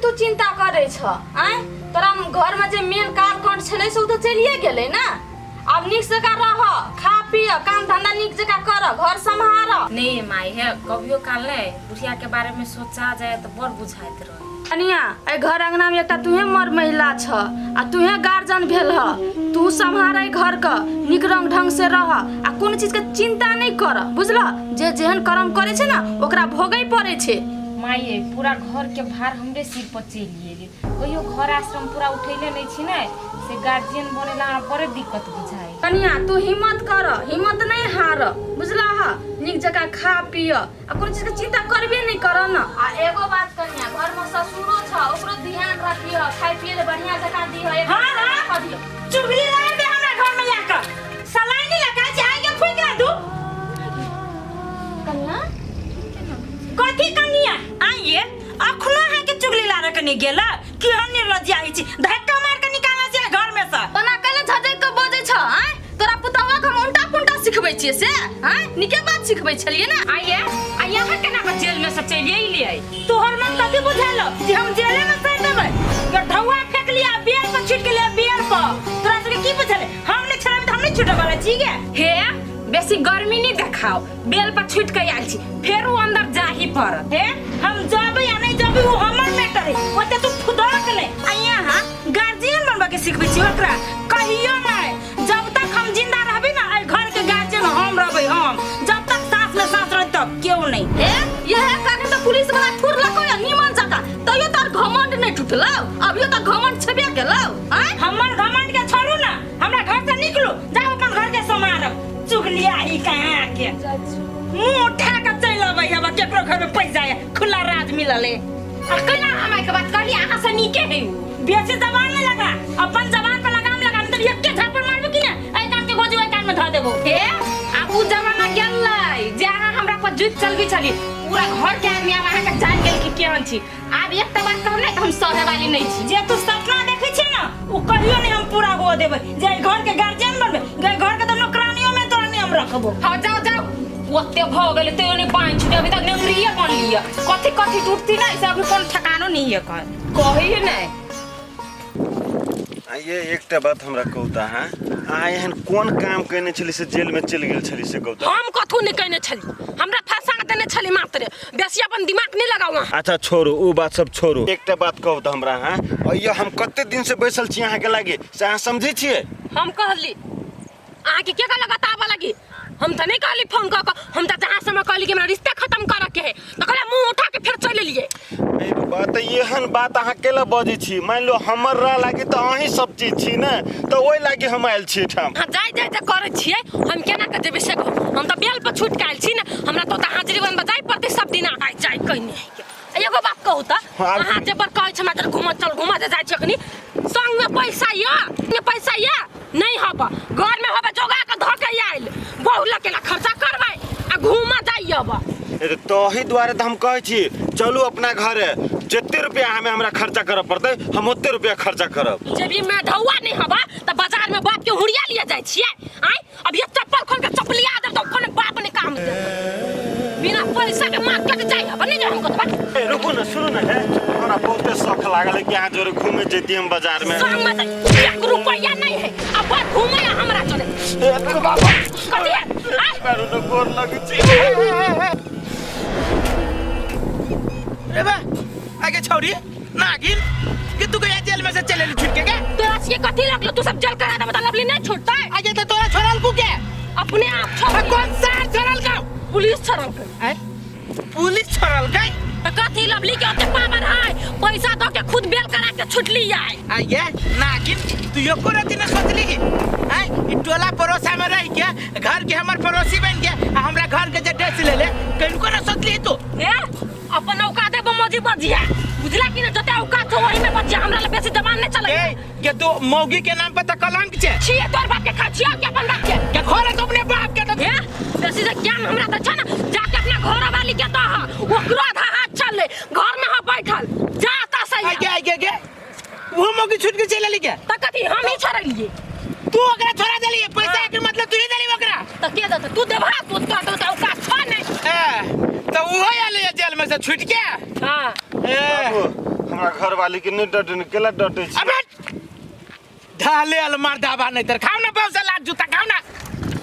तू चिंता करै छ आँय? तोरा घरमे जे मेन कारकंड छलै से ओ तऽ चलिए गेलै ने। आब नीक जकाँ रह, खा पिय, काम धंधा नीक जकाँ कर, घर सम्हार। नहीं माई हे, कभियो काल नहीं बुढ़िया के बारे में सोचा जाए तो बड़ बुझाइत रहे। कनिया, एहि घर अंगना में एकटा तुहे मर महिला छ आ तुहे गार्जियन भेल ह, तू सम्हार एहि घर के, नीक रंग ढंग से रह आ कोनो चीज के चिंता नहीं कर, बुझल? जे जेहन कर्म करे छै ना ओकरा भोगै पड़े छै। माई, पूरा घर के भार हमरे सिर पर चलि गेलै। कहियो घर आश्रम पूरा उठैले नहीं छी ने, से गार्जियन बनेला हमरा बड़े दिक्कत बुझाइ। कनिया, तू हिम्मत कर, हिम्मत नहीं हार, बुझला ह? नीक जकाँ खा पिय आ कोनो चीज के चिंता करबे नहीं कर न। आ एगो बात कनिया, घर में ससुरो छ, ओकरो ध्यान रखिह, खाय पिए ले बढ़िया जकाँ दिह, एक हाँ, हाँ। खा दिह। चुगली लगा दे हमरा घर में आकर सलाई नहीं लगा चाहेंगे फूक ना दू। कनिया कथी कनिया आइए अखनो अहाँ के चुगली लारे के नहीं गेला कि हम निर्लज्ज आई छी, धक्का मार के निकाला छी घर में से। बना कैले झजक के बजै छ आँय? तोरा पुतहवा के हम उल्टा पुल्टा सिखबै छियै से आँय? नीके बात सिखबै छलियै ने। आइए आ यहाँ केना के जेल में से चलिए अइलियै? तोहर मन कथी बुझायल जे हम जेले में सड़ देबै? के ढौआ फेंक लिया बेर पर छिट के लिया बेर पर, तोरा सबके की बुझायल? हम नहीं छोड़बै त हम नहीं छूटे वाला छी गे। हे बेसी गर्मी नहीं देखाओ, बेल पर छूट के आयल छी, फेर उ अंदर जाही पड़त। हे हम जाबे या नहीं जाबे वो हमर मैटर है, ओते तू फुदक नहीं। आ यहाँ गार्जियन बनबा के सिखबै छी ओकरा, कहियो नहीं जब तक हम जिंदा रहबे ना एहि घर के गार्जियन हम रहबै, हम जब तक सास में सास रहे तब केओ नहीं। हे यह कारण त पुलिस वाला ठुरलको या निमन जका, तैयो तार घमंड नहीं टूटलौ, अभियो त घमंड छेबे केलौ आँय? हमर घमंड के छोड़ू ना, हमरा घर से निकलू, जाओ अपन घर के समारब। चुगलिया ही कहाँ के मुंह उठा के चलि अबै हब, केकरो घर में पैसा है खुला राज मिलल है। आ केना हम एहि के बात कहली, अहाँ से नीके है उ। बेसी जबान नहीं लगा, अपन जबान पर लगाम लगा, नहीं तो एके झापड़ मारबो कि ना एहि कान के गोजी ओहि कान में धऽ देबो। हे आब उ जमाना गेलै जे अहाँ हमरा पर जुति चलबी छली, पूरा घर के आदमी आब अहाँ के जान गेल कि केहन छी। आब एकटा बात कहब ने तऽ हम सहे वाली नहीं छी। जे तू सपना देखै छी ना उ कहियो नहीं हम पूरा हुआ देबै, जे एहि घर के गार्जियन बनबै, जे घर के तो नौकरानियों में तोरा नहीं हम रखबो। हाँ जाओ जाओ, ओते भऽ गेलै तैयो नहीं बाँहि छूटे, अभी तक नेमरिए बन लिअ, कथी कथी टूटती नहीं से अभी कोनो ठकानो नहीं है, कही नहीं। आ ये एकटा बात हमरा कहू तऽ अहाँ, अहाँ एहन कोन काम कयने छली से जेल में चलि गेल छली से कहू तऽ? हम कथू नहीं कयने छली, हमरा फंसा देने छली मात्र, बेसी अपन दिमाग नहीं लगाऊ अहाँ। अच्छा छोड़ू उ बात सब छोड़ू, एकटा बात कहू तऽ हमरा अहाँ, अइयो हम कते दिन से बैसल छी अहाँके लागे से अहाँ समझै छियै? हम कहली अहाँके के कहलक बताबऽ लागी? हम तऽ नहीं कहली फोन कऽ कऽ, हम तऽ जहाँ समय कहली कि हमरा रिश्ता खत्म करऽ के है तऽ कहले मुँह उठा के फेर चलि एलियै। ए बाबा, तऽ एहन बात अहाँ केला बजै छी? मानि लियौ हमर रह लागी तऽ अहीं सब चीज छी ने, तऽ ओहि लागी हम आयल छी एहिठाम। अहाँ जाय जाय जे करै छियै, हम केना कऽ जेबै से कहू? हम तऽ बेल पर छूटि कऽ आयल छी ने, हमरा तऽ ओतऽ हाजिरी बनबऽ जाय पड़तै सब दिना। आइ जाय कहिने एगो बात कहू तऽ, हाँ, अहाँ जे बड़ कहै छी हमरा जर घूमऽ चल घूमऽ जे जाइ छी अखनी, संग में पैसा यऽ, ने पैसा यऽ नहीं हब, घर में हब जोगा के धऽ के आयल, बहु लग केना खर्चा करबै आ घूमऽ जाइए अब। ए, तही दुआरे तऽ हम कहै छी चलू अपना घरे, जते रुपया हमें हमरा खर्चा करऽ पड़तै हम ओते रुपया खर्चा करब। जेबी में ढौआ नहीं हबा तऽ बाजार में बाप के हुड़िया लिए जाइ छियै आँय? अब ये चप्पल खोल के चपलिया देब तऽ कोनो बाप ने काम देत, बिना पैसा के मार्केट जाइ हब नहीं हमको तो। ए, रुकू ना, सुनू ना, हे हमरा बहुते शौक लागल है कि अहाँ जोरे घूमे जैती हम बाजार में। संग में तऽ एक रुपया नहीं है, अब बड़ घूमे आ हमरा जोरे। ए, बाबा। कथी है? आँय? मारू ना, गोर लगै छी। रे बा, आगे छौरी, नागिन, कि तू गया जेल में से चले छूट के गे? तोरा से कथी लगलो? तू सब जेल करा दे मतलब लवली नहीं छूटता है। आगे तो तोरा छोड़ल को के? अपने आप छोड़। आ कौन सार छोड़ल का? पुलिस छोड़ल के। आय? पुलिस छोड़ल के? तो कथी लवली के ओते पावर है? पैसा दो के खुद बेल करा के छुटली आय। आये नागिन, तू एको रति न सोचली की? आय, ई टोला पड़ोसा में रह के घर के हमर पड़ोसी बन के आ हमरा घर के जे ड्रेस ले ले, कनको न सोचली तू? ए, अपन औकात है बमोजी बजिया, बुझला कि न? जते औकात हो वही में बजिया, हमरा ले बेसी जबान नहीं चले। ए, के तू मौगी के नाम पर त कलंक छे। छिए तोर बाप के खा, छिए के अपन बाप के। के घर तो अपने बाप के त ए, बेसी जे ज्ञान हमरा त छ ना, जाके अपना घर वाली के दह, ओकरो आधा हाथ चल ले, घर में ह बैठल, जा त सही। आगे, आगे, आगे। वो मौगी छूट के चल अली के? त कथी हम ही छोड़लिए? तू ओकरा छोड़ा देली, पैसा के मतलब तू ही देली ओकरा? त के देत? तू देबा, तू त तो औकात छ नै। ए, त उहो आले जेल में से छूट के? हां। ए। बाबू, हमरा हमरा घरवाली के नहि डटे केला डटे छी? अबे ढाले अलमार दाबा नहीं तर खाओ ना बहुत से लात जूता खाओ ना।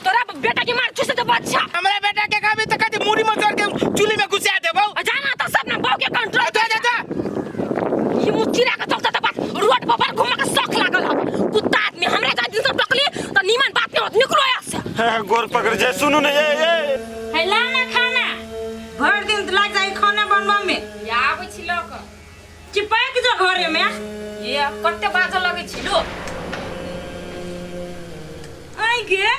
तोरा बेटा के मार छुसे तो बच्चा। हमरा बेटा के खाबी तो कथी मुड़ी में चढ़ के चूल्ही में घुसा देबौ। आ जाना तो सब ना बहू के कंट्रोल। जा जा जा। ये मुँह चिरा के चलता तो बस रोड पर घूमा के शौक लागल हब। कुत्ता आदमी हमरा जा दिन सब डकली तो नीमन बात नहीं होत, निकलो यहाँ से। हे, गोर पकड़ जाए, सुनू ने, ए ए है ला ना खाना, भर दिन तो लाग जाई खाना बनबा में। ये आबै छी लऽ कऽ। चिपक जो घरे में। ये कते बाजऽ लगै छी लो। आई गे,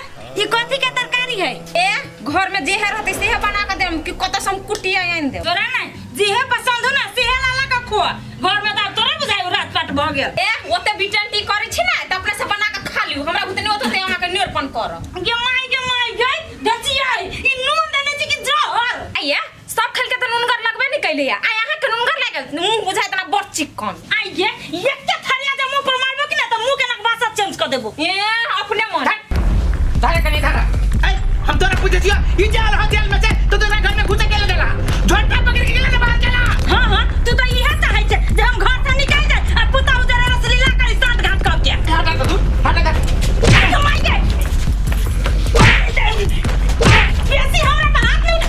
ई कथी के तरकारी है? ए घर में जेहे रहतै सेहे बना के देम कि कतऽ से हम कुटिया आनि देब? तोरा नै जेहे पसंद हो ना सेहे लाला के खुआ। घर में तऽ तोरे बुझाइ रात पाट भऽ गेल। ए ओते बिटंटी करै छी ना तऽ अपने से बना के खा लियौ, हमरा बुते नै ओते अहाँ के नेरपन करब। गे माय गे माय गे गचियाई, ई नून देने छी कि जहर? आइया सब खेल के तऽ नूनगर लगबे नै कैले या, आइ अहाँ के नूनगर लागल, मुँह बुझाइ तना बड़ चिक्कन। आई गे एके थरिया जे मुँह पर मारबो कि ना तऽ मुँह के नकबासा चेंज कऽ देबो। ए अपने मन धारे कनी धारा। ए हम तोरा पूछे छियो, ई जाल हो जेल में से तो तोरा घर में घुसे के देला, झोंटा पकड़ के गेला बाहर चला। हां हां तू तो इहे चाहै छै जे हम घर से निकल जाय आ पुतहु जरे रसलीला करी सात घाट कऽ के। हटा दे तू, हटा दे। माय गे बेसी हमरा पर हाथ नहीं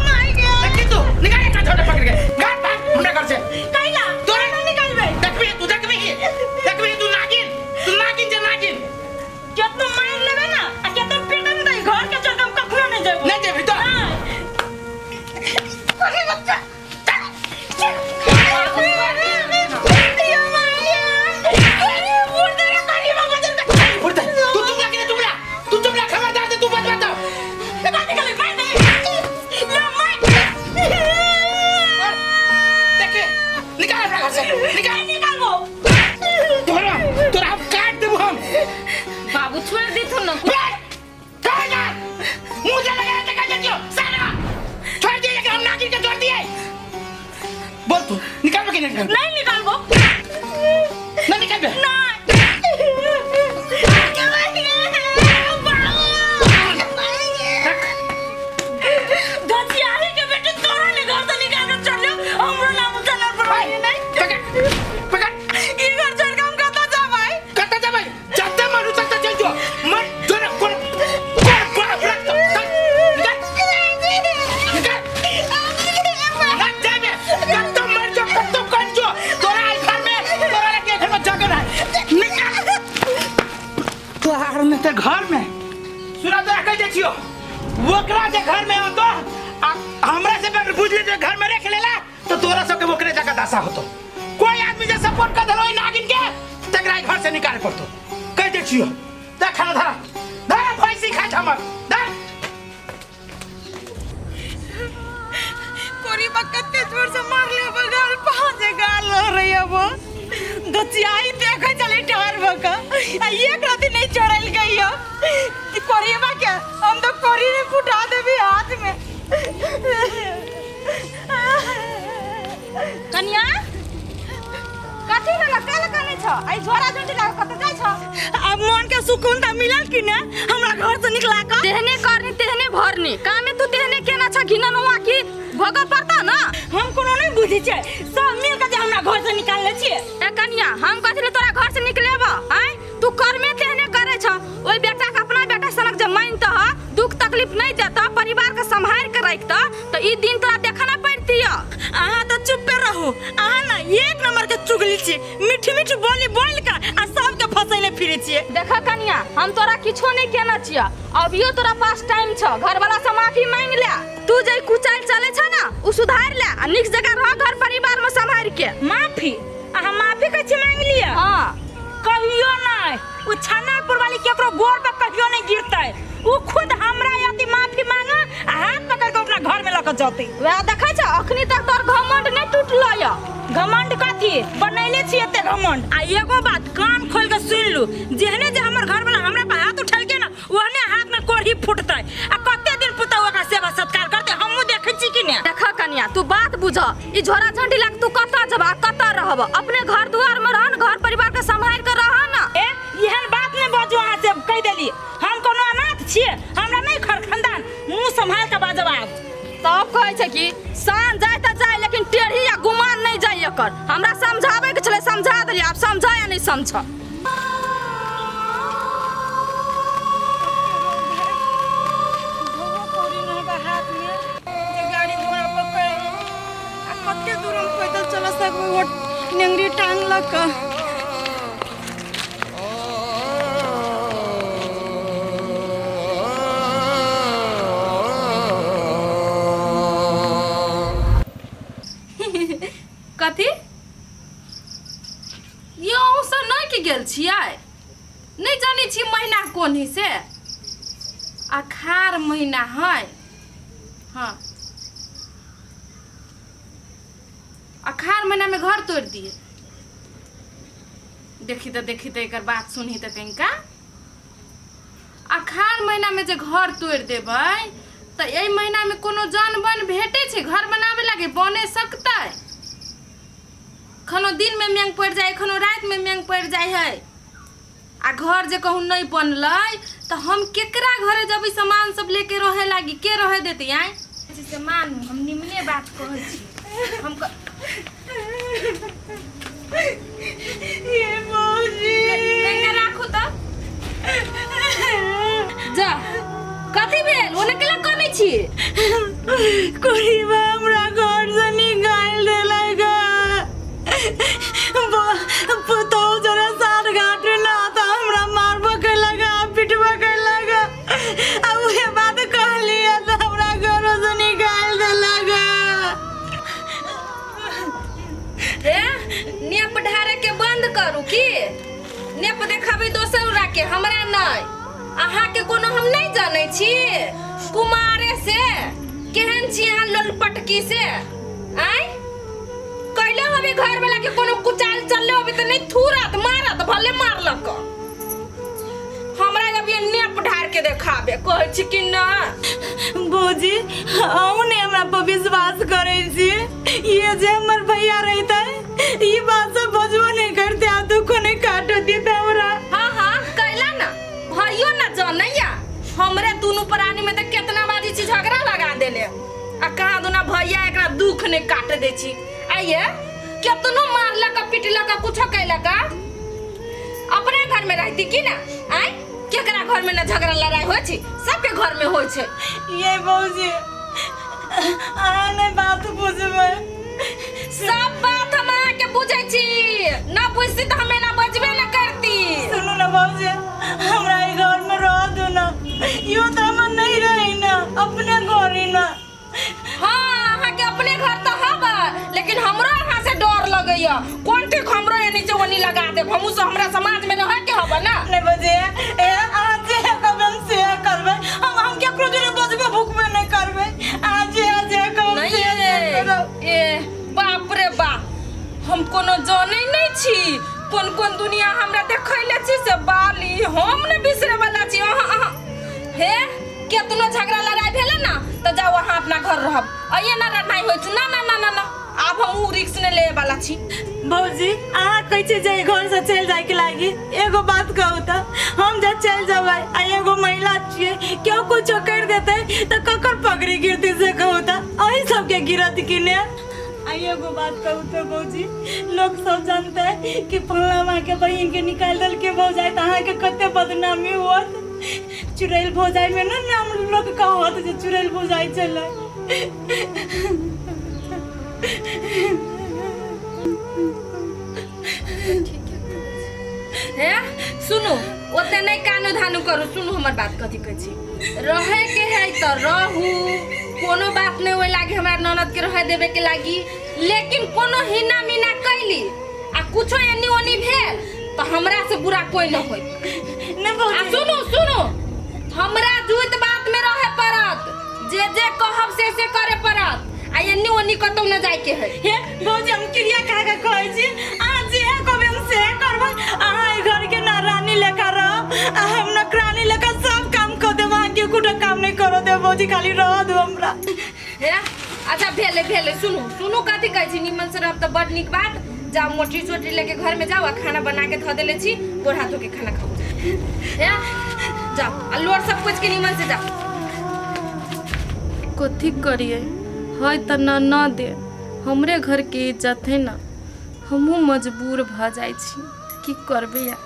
माय गे। देखी तू निकाल एक झोंटा पकड़ के घर भाग हमरा घर से। कैला तोरा नहीं निकलबे। देखबी तू, देखबी देखबी तू नागिन, तू नागिन जे नागिन। केतनो मार लेबे ना आ केतनो पेटन दे घर के छोड़ के हम कखनो नहीं जेबो। नहीं जेबी तो। अरे बच्चा तू चुप रह, चुप रह, तू चुप रह, खबरदार से तू बच बच। देखे निकाल अपना घर से, निकाल तोरा तोरा हम काट देबो हम। बाबू छोड़ देथुन ना। खबरदार मुंह से लगा के कह दियो सारा छोड़ दिए कि हम नागिन के छोड़ दिए। बोल तू निकाल के निकाल। नहीं निकालबो। नहीं निकालबे। धसियारी के बेटे तोरा ने घर से निकाल के चल लियो, हमरो नाम चलल पर नहीं। पकड़ पकड़। ई घर छोड़ के हम कतऽ जेबै? कतऽ जेबै? जते मारू तते चल जो। मर जोरे कोन कोन बाप रख तो। निकाल निकाल। ना जाबे। कतौ मर जो कतौ कट जो। तोरा आई घर में तोरा लगे घर में जगह नहीं। निकाल। तोहार ने ते घर में सुना तोरा कह दे छियो ओकरा जे घर में होतो आ हमरा से बगैर बुझ ले जे घर में रख लेला तो तोरा सबके ओकरे जगह दशा होतो। कोई आदमी जे सपोर्ट कर देलो नागिन के तकरा घर से निकाले पड़तो। कह दे छियो देख खाना धरा धरा भैंसी खा हमर धर। कोरी बकते जोर से मार ले बगाल पांच गाल रही है वो गचियाई देखे चले ठार बका आ एक राती नहीं चढ़ल गई हो कोरीबा के हम तो कोरी ने फुटा देबी हाथ में। कनिया कथी भेल काल कने छ आई झोरा झोटी लगा कत जाय छ? अब मन के सुकून त मिलल कि ना हमरा घर से निकला का? तेहने करनी तेहने भरनी कामे तू तेहने केना छ घिनन हुआ की भोग पड़ता ना। हम कोनो नहीं बुझी छै, सब मिल के जे हमरा घर से निकालले छिए। ए कनिया हम कथि ले तोरा घर से निकलेब? आय तू कर्मे तेहने करे छ, ओइ बेटा के अपना बेटा सनक जे मानत ह दुख तकलीफ नहीं देता परिवार के संभाल के रखता तो ई दिन तोरा देखना पड़ती। अहाँ तो चुप रहू, अहाँ ना एक नंबर के चुगली छी, मीठी मीठी बोली बोल के आ सबके फसैले फिरे छिए। देखा कनिया हम तोरा किछो नहीं केना छिया, अभियो तोरा पास टाइम छ, घर वाला से माफी मांग ले, तू जे कुचाल चले छ ना उ सुधार ले आ निक जगह रह घर परिवार में संभाल के। माफी? अहाँ माफी कैसे मांग लिया? हां कहियो नहीं, उ छानापुर वाली केकरो गोर पर कहियो नहीं गिरतै, उ खुद हमरा यदि माफी मांगा आ हाथ पकड़ के अपना घर में लऽ के जतै। वएह देखै छ अखनी तक तोर घमंड नहीं टूटलो या। घमंड कथी बनैले छी एते घमंड? आ एगो बात कान खोल के सुन लू, जेहने जे हमर घर वाला हमरा पर हाथ उठेलकै ना ओहने हाथ में कोढ़ी फुटतै आ कते दिन पुतहु ओकरा सेवा सत्कार करतै हमहूँ देखै छी कि ने। देख कनिया तू बात बुझ, ई झोरा झंडी लग तू कतऽ जब आ कतऽ रहब, अपने घर दुआर में रह घर परिवार के संभाल के रह ना। ए एहन बात नहीं बाजू, अहाँ से कहि देली हम कोनो अनाथ छियै, हमरा नहीं खर खानदान, मुँह संभाल के बाजब आब। तब कहै छै कि शान जाय तऽ जाय लेकिन टेढ़ी या गुमान नहीं जाय। कर। हमरा समझाबै के छलै, समझा देलियै, आब समझ या नहि समझ। गाड़ी घोड़ा पकड़ आ कते दूर हम पैदल चल सकबै, वो नेंगरी टांग लऽ कऽ। कथी यो अहूँ सब नहि के गेल छियै? नहि जानै छी महीना कोन है से? अखार महीना है। हाँ, अखार महीना में घर तोड़ दिए। देखी तऽ, देखी तऽ, एकर बात सुनही तऽ कनिका। अखार महीनामे जे घर तोड़ि देबै तऽ एहि महीनामे कोनो जन बन भेटै छै घर बनाबे लागी? बने सकतै? खनो दिनमे मेंग पड़ि जाइ, खनो रातिमे मेंग पड़ि जाइ है। आ घर जे कहूँ नहि बनलै तऽ हम केकरा घरे जेबै सामान सब लेके रहे लागी? के रहे देतै? आँय से मानू, हम निमने बात कहै छी। हम ये मौसी, कनिका राखू तऽ। जा, कथी भेल? ओने केला कनै छी? कोरीबा हमरा घर से निकाल देलक। पुतहु जरा सात घाट ना तऽ हमरा मारबो केलक आ पिटबो केलक, आ उहे बात कहलियै तऽ हमरा घरो से निकाल देलक। हे, नेप ढारे के बंद करू की नेप देखाबै दोसर उड़ा के, हमरा नहि। अहाँके कोनो हम नहि जानै छी कुमारे से केहन छी अहाँ लोलपटकी से। आँय, कैले हबे घर वाला के कोनो कुचाल चलले होबे तऽ नहि थूरत मारत, भले मारलक। हमरा अभी नेप ढार के देखाबे कहै छी कि ना? भौजी, अहूँ ने हमरा पर विश्वास करै छी। ये जे हमर भैया रहितै, ई बात सब बजबो नहीं करते आ दुखो नहीं काटो देते हमरा। हाँ हाँ, कैला ना भैयो ना जानैया। हमरे दुनू प्राणी में तऽ केतना बाजी छी झगड़ा लगा देले, आ कहाँ दुना भैया एकरा दुख नहीं काट दे छी। आइए केतनो मारलक पिटलक कुछो कैलक, अपने घर में रहती की ना? आय, केकरा घर में ना झगड़ा लड़ाई होइ छै? सबके घर में होइ छै। ये भौजी, अहाँ नहीं बात बुझबै। सब बात हम अहाँके बुझै छी। ना बुझती तऽ हम एना बजबे न करती। सुनू ना भौजी, हमरा ई घर में रह दू ना। यो तऽ हमर नहीं रही ना, अपने घर ही ना। हाँ, अहाँके अपने घर तऽ हबे, लेकिन हमरो अहाँ से डर लगैया। कोन ठीक हमरो एनी से ओनी लगा देब। हमहूँ से हमरा समाज में रहे के हबे ना। नहीं भौजी, ए अहाँ जे कहबै हम से करबै। हम केकरो जोरे बजबे भुकबे नहीं करबै। अहाँ जे जे कहब नहीं से रे करब। ए बाप रे बाप, हम कोनो जानै नहीं छी कोन कोन दुनिया हमरा देखैले छी से बाली हम ने बिसरे वाला छी। अहाँ अहाँ हे केतनो झगड़ा लड़ाई भेलै ना तऽ जाउ अहाँ अपना घर रहब। अइए ना लड़ाई होइ छै ना ना ना ना ना, आब हम उ रिक्स नहि लेबे वाला छी। भौजी, अहाँ कहै छी जे ई घर से चलि जायके लागी, एगो बात कहू तऽ हम जे चलि जेबै आ एगो महिला छियै, केओ कुछो करि देतै तऽ ककर पगड़ी गिरतै से कहू तऽ? अहीं सबके गिरत कि ने? आ एगो बात कहू तऽ भौजी, लोक सब जानतै कि फल्लाँ माँ के बहिन के निकालि देलकै भौजाइ, तऽ अहाँके कते बदनामी होत। चुड़ैल भौजाइ में ना नाम लोक कहत जे चुड़ैल भौजाइ छलै। हे सुनू, ओते नहि कानू धानू करू। सुनू हमर बात, कथी कहै छी, रहे के है तऽ रहू, कोनो बात नहि ओहि लागी हमरा ननद के रहे देबे के लागी। लेकिन कोनो हिना मीना कैली आ कुछो एनी ओनी भेल तऽ हमरा से बुरा कोई न होई। नहि आ भौजी, सुनू सुनू, हमरा जुइत बात में रहे पड़त, जे जे कहब से करे पड़त, आ एनी ओनी कतौ न जाय के है। हे भौजी, हम क्रिया खा के कहै छी, अहाँ जे कहबै हम से करबै। अहाँ एहि घर के ना रानी लेखा रहब आ हम नौकरानी लेखा सब काम कऽ देब। अहाँके कोनो काम नहि करऽ देब भौजी, खाली रहऽ दू हमरा। हे अच्छा, भेले भेले, सुनू सुनू, कथी कहै छी, निमन से रहब तऽ बड नीक बात। जाओ मोटरी चोटरी लेके घर में जाओ, आ खाना बना के धऽ देले छी, गोड़ हाथ धो के खाना खाओ। हे जाओ, आ लोर सब कुछ के निमन से जाओ। कथी करिए है तऽ न न दे, हमरे घर के इज्जत है ना। हमहूँ मजबूर भऽ जाइ छी। की करबै?